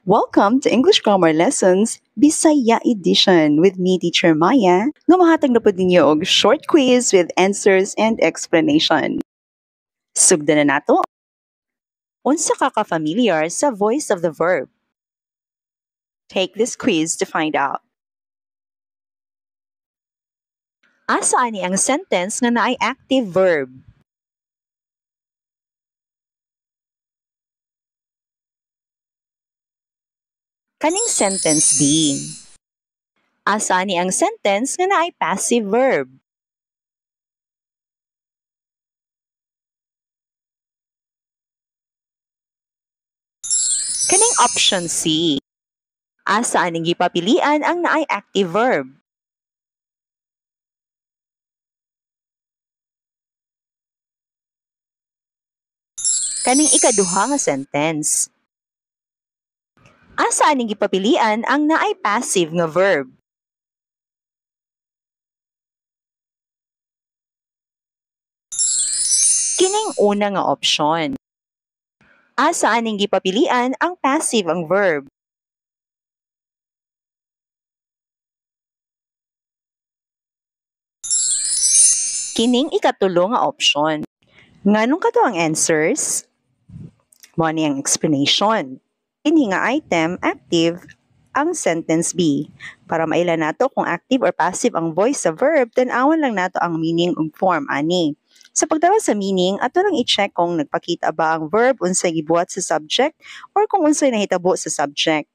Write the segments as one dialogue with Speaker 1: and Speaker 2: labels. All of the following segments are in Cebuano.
Speaker 1: Welcome to English Grammar Lessons Bisaya Edition with me, Teacher Maya, nga mahatag na pud ninyo og short quiz with answers and explanation. Sugdan na nato. Unsa ka ka-familiar sa voice of the verb? Take this quiz to find out. Asa ani ang sentence nga naay active verb? Kaning sentence B. Asa ani ang sentence nga naay passive verb? Kaning option C. Asa aning gipapilian ang naay active verb? Kaning ikaduha nga sentence. Asa aning gipapilian ang naay passive nga verb? Kining una nga option. Asa aning gipapilian ang passive ang verb? Kining ikatulo nga option. Nganong kato ang answers? Mao ni ang explanation. Dinhi nga item, active, ang sentence B. Para maila nato kung active or passive ang voice sa verb, tan-awan lang nato ang meaning ug form ani. Sa pagtanaw sa meaning, ato lang i-check kung nagpakita ba ang verb unsay gibuhat sa subject or kung unsay nahitabo sa subject.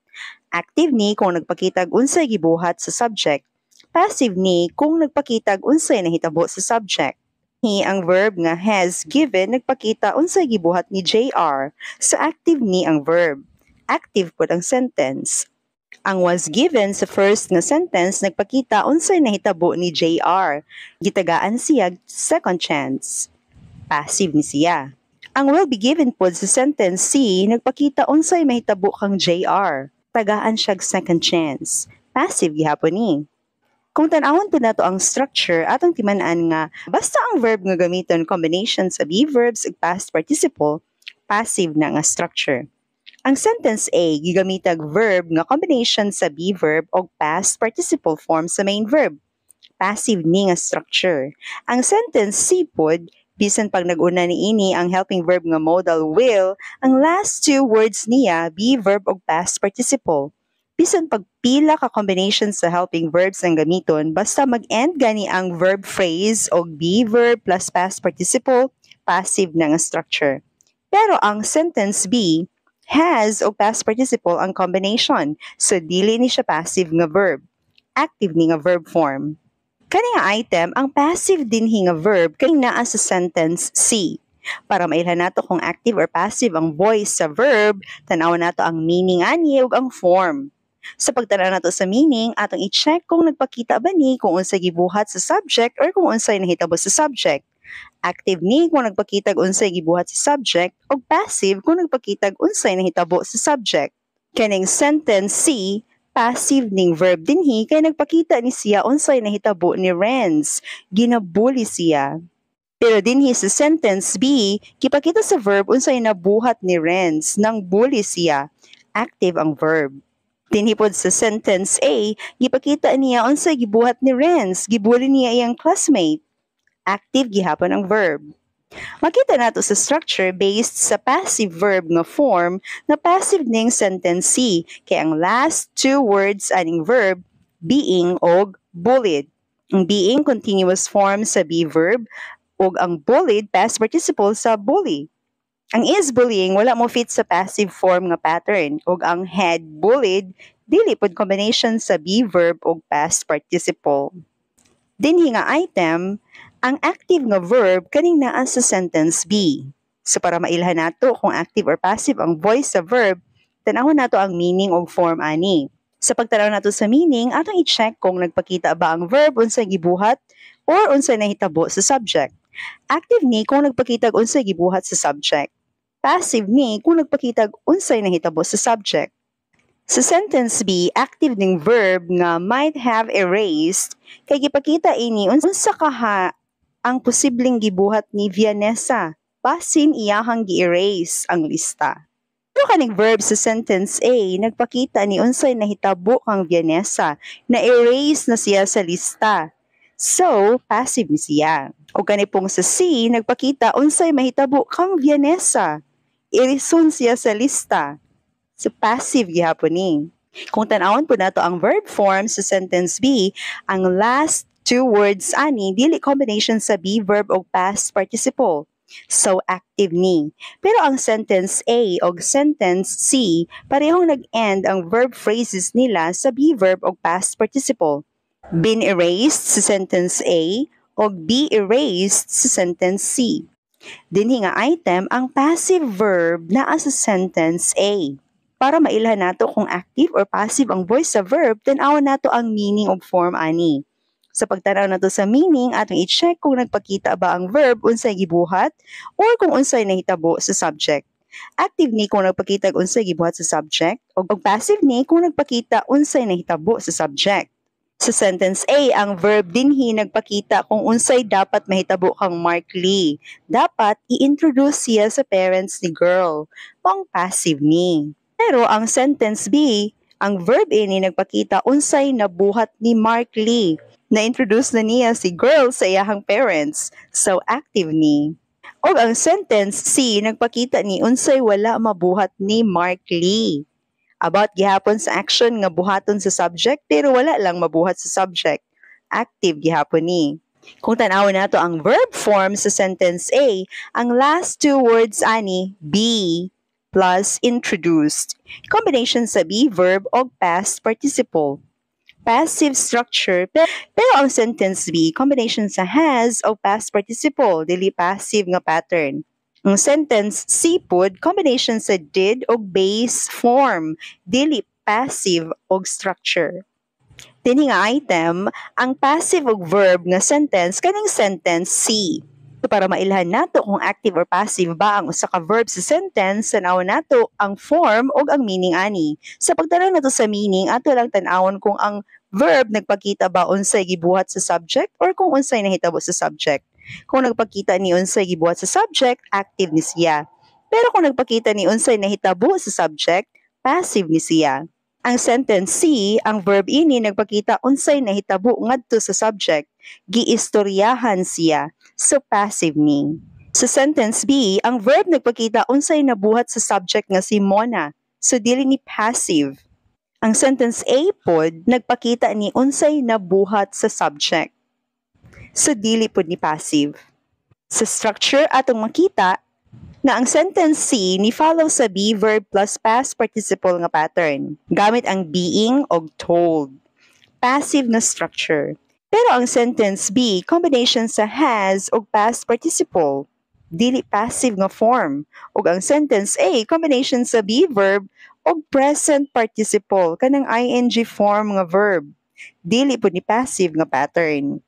Speaker 1: Active ni kung nagpakita og unsay gibuhat sa subject. Passive ni kung nagpakita og unsay nahitabo sa subject. Ni ang verb nga has given nagpakita unsay gibuhat ni JR. So active ni ang verb. Active pud ang sentence. Ang was given sa first nga sentence nagpakita unsay nahitabo ni JR. Gitagaan siya second chance. Passive ni siya. Ang will be given pud sa sentence C nagpakita unsay mahitabo kang JR. Tagaan siya second chance. Passive gihapon ni. Kung tan-awon pud nato ang structure, atong timan-an nga basta ang verb nga gamiton combination sa be verbs ug past participle, passive na nga structure. Ang sentence A gigamitag verb nga combination sa be verb og past participle form sa main verb. Passive ni nga structure. Ang sentence C pod, bisan pag nag-una niini ang helping verb nga modal will, ang last two words niya be verb og past participle. Bisan pag pila ka combination sa helping verbs ang gamiton, basta mag-end gani ang verb phrase og be verb plus past participle, passive na nga structure. Pero ang sentence B has o past participle ang combination, so dili ni siya passive nga verb. Active ni nga verb form. Kani nga item, ang passive dinhi nga verb kay naa sa sentence C. Para mailhan nato kung active or passive ang voice sa verb, tan-awon nato ang meaning ani ug ang form. Sa pagtan-aw nato sa meaning, atong i-check kung nagpakita ba ni kung unsay gibuhat sa subject or kung unsay nahitabo sa subject. Active ni kung nagpakita og unsay gibuhat sa subject ug passive kung nagpakita og unsay nahitabo sa subject. Kaning sentence C, passive ning verb dinhi kay nagpakita ni siya unsay nahitabo ni Renz. Ginabully siya. Pero dinhi sa sentence B, gipakita sa verb unsay nabuhat ni Renz nang bully siya. Active ang verb. Dinhi pod sa sentence A, gipakita niya unsay gibuhat ni Renz, gibully niya iyang classmate. Active gihapon ang verb. Makita nato sa structure based sa passive verb nga form nga passive ning sentence C kay ang last two words aning verb being og bullied. Ang being continuous form sa be verb ug ang bullied past participle sa bully. Ang is bullying wala mo fit sa passive form nga pattern ug ang had bullied dili pod combination sa be verb ug past participle. Dinhi nga item, ang active nga verb kaning naa sa sentence B. So para mailhan nato kung active or passive ang voice sa verb, tan-awon nato ang meaning ug form ani. Sa pagtan-aw nato sa meaning, atong i-check kung nagpakita ba ang verb unsay gibuhat or unsay nahitabo sa subject. Active ni kung nagpakita og unsay gibuhat sa subject. Passive ni kung nagpakita og unsay nahitabo sa subject. Sa sentence B, active ning verb nga might have erased kay gipakita ini unsa kaha ang posibleng gibuhat ni Vianessa basin iyahang gi-erase ang lista. Pero kaning verb sa sentence A, nagpakita ni unsay nahitabo kang Vianessa, na-erase na siya sa lista. So, passive ni siya. O kani pong sa C, nagpakita unsay mahitabo kang Vianessa. Erase-on siya sa lista. So, passive gihapon ni. Kung tan-awon po nato ang verb form sa sentence B, ang last two words ani dili combination sa be verb o past participle. So, active ni. Pero ang sentence A o sentence C, parehong nag-end ang verb phrases nila sa be verb o past participle. Been erased sa sentence A o be erased sa sentence C. Dinhi nga item, ang passive verb naa sa sentence A. Para mailhan nato kung active or passive ang voice sa verb, tan-awon nato ang meaning ug form ani. Sa pagtanaw nato sa meaning, atong i-check kung nagpakita ba ang verb unsay gibuhat or kung unsay nahitabo sa subject. Active ni kung nagpakita unsay gibuhat sa subject ug passive ni kung nagpakita unsay nahitabo sa subject. Sa sentence A, ang verb dinhi nagpakita kung unsay dapat mahitabo kang Mark Lee. Dapat i-introduce siya sa parents ni girl. Pang passive ni. Pero ang sentence B, ang verb ini nagpakita unsay nabuhat ni Mark Lee. Na-introduce na niya si girl sa iyahang parents. So active ni. Og ang sentence C nagpakita ni unsay wala mabuhat ni Mark Lee. About gihapon sa action nga buhaton sa subject, pero wala lang mabuhat sa subject. Active gihapon ni. Kung tan-awon nato ang verb form sa sentence A, ang last two words ani, be plus introduced. Combination sa be verb og past participle. Passive structure, pero ang sentence B, combination sa has o past participle, dili passive nga pattern. Ang sentence C pud, combination sa did o base form, dili passive og structure. Dinhi nga item, ang passive og verb nga sentence kaning sentence C. Para mailhan nato kung active or passive ba ang usa ka verb sa sentence, tan-awon nato ang form ug ang meaning ani. Sa pagtanaw nato sa meaning, ato lang tan-awon kung ang verb nagpakita ba unsay gibuhat sa subject or kung unsay nahitabo sa subject. Kung nagpakita ni unsay gibuhat sa subject, active ni siya. Pero kung nagpakita ni unsay nahitabo sa subject, passive ni siya. Ang sentence C, ang verb ini nagpakita unsay nahitabo ngadto sa subject, giistoryahan siya. So passive ni. Sa sentence B, ang verb nagpakita unsay nabuhat sa subject nga si Mona. So dili ni passive. Ang sentence A pod nagpakita ni unsay nabuhat sa subject. So dili pod ni passive. Sa structure, atong makita nga ang sentence C ni follow sa be verb plus past participle nga pattern gamit ang being og told. Passive nga structure. Pero ang sentence B, combination sa has og past participle. Dili passive nga form. Ug ang sentence A, combination sa be verb og present participle, kanang ing form nga verb. Dili pud ni passive nga pattern.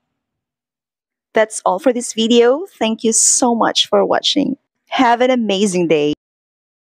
Speaker 1: That's all for this video. Thank you so much for watching. Have an amazing day.